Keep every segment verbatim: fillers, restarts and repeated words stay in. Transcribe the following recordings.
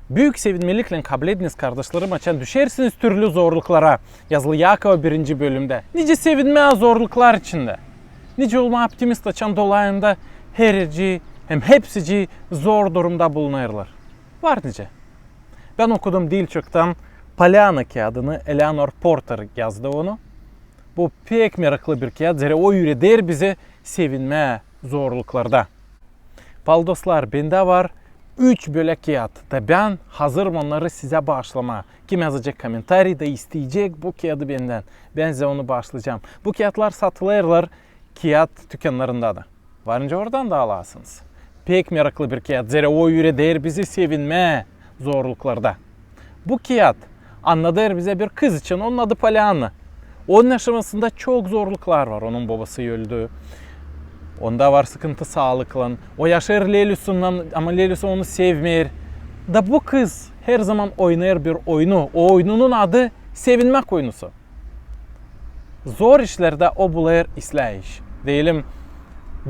Büük sevinmeliklän kablediniz, kardaşlarım, açan düşersiniz türlü zorluklara, yazılı Yakova birinci bölümdä. Nicä sevinmää zorluklar içindä? Nicä olmaa optimist, açan dolayında hererci hem hepsicii zor durumda bulunêrlar? Var nicä. Bän okudum diil çoktan Polyana kiyadını, Eleanor Porter yazdı onu. Bu pek meraklı bir kiyat, zerä o üüreder bizi sevinmää zorluklarda. Paalı dostlar, bendä var üç bölä kiyat, da bän hazırım onnarı sizä baaşlamaa. Kim yazacek kommentariy da isteyecek bu kiyadı bendän, bän sizä onu baaşlayacam. Bu kiyatlar satılêrlar kiyat tükannarında da. Var nicä oradan da alasınız. Pek meraklı bir kiyat, zerä o üüreder bizi sevinmää zorluklarda. Bu kiyat annadêr bizä bir kız için, onun adı Polyana. Onun yaşamasında çok zorluklar var. Onun bobası öldü. Onda var sıkıntı saalıklan. O yaşêêr lelüsünnän, ama lelüsü onu sevmeer. Da bu kız herzaman oynêêr bir oyunu. O oyununun adı sevinmäk oyunusu. Zor işlerdä o bulêr islää iş. Deyelim,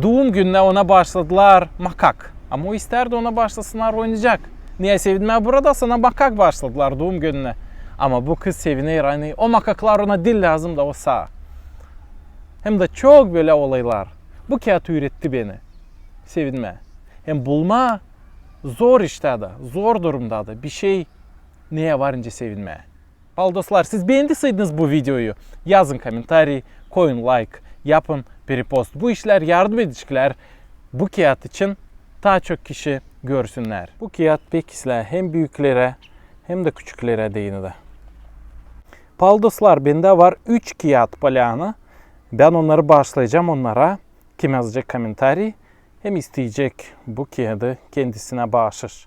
duum gününä ona baaşladılar makak. Ama o istärdi, ona baaşlasınnar oynayacak. Niä sevinmää burada, sana makak baaşladılar duum gününä. Ama bu kız sevinêr, ani o makaklar ona diil lääzım, da o saa. Hem dä çok bölä olaylar. Bu kiyat üüretti beni sevinmää. Hem bulmaa zor iştä dä, zor durumda da bir şey, neyä var nicä sevinmää. Paalı dostlar, siz beendiseydiniz bu videoyu, yazın kommentariy, koyun layk, yapın bir repost. Bu işlär yardım edeceklär bu kiyat için, taa çok kişi görsünnär. Bu kiyat pek islää hem büüklerä, hem dä küçüklerä deyni dä. Paalı dostlar, bendä var üç kiyat Polyana. Bän onnarı baaşlayacam onnara, kim yazacek kommentariy hem isteyecek bu kiyadı kendisinä baaşış.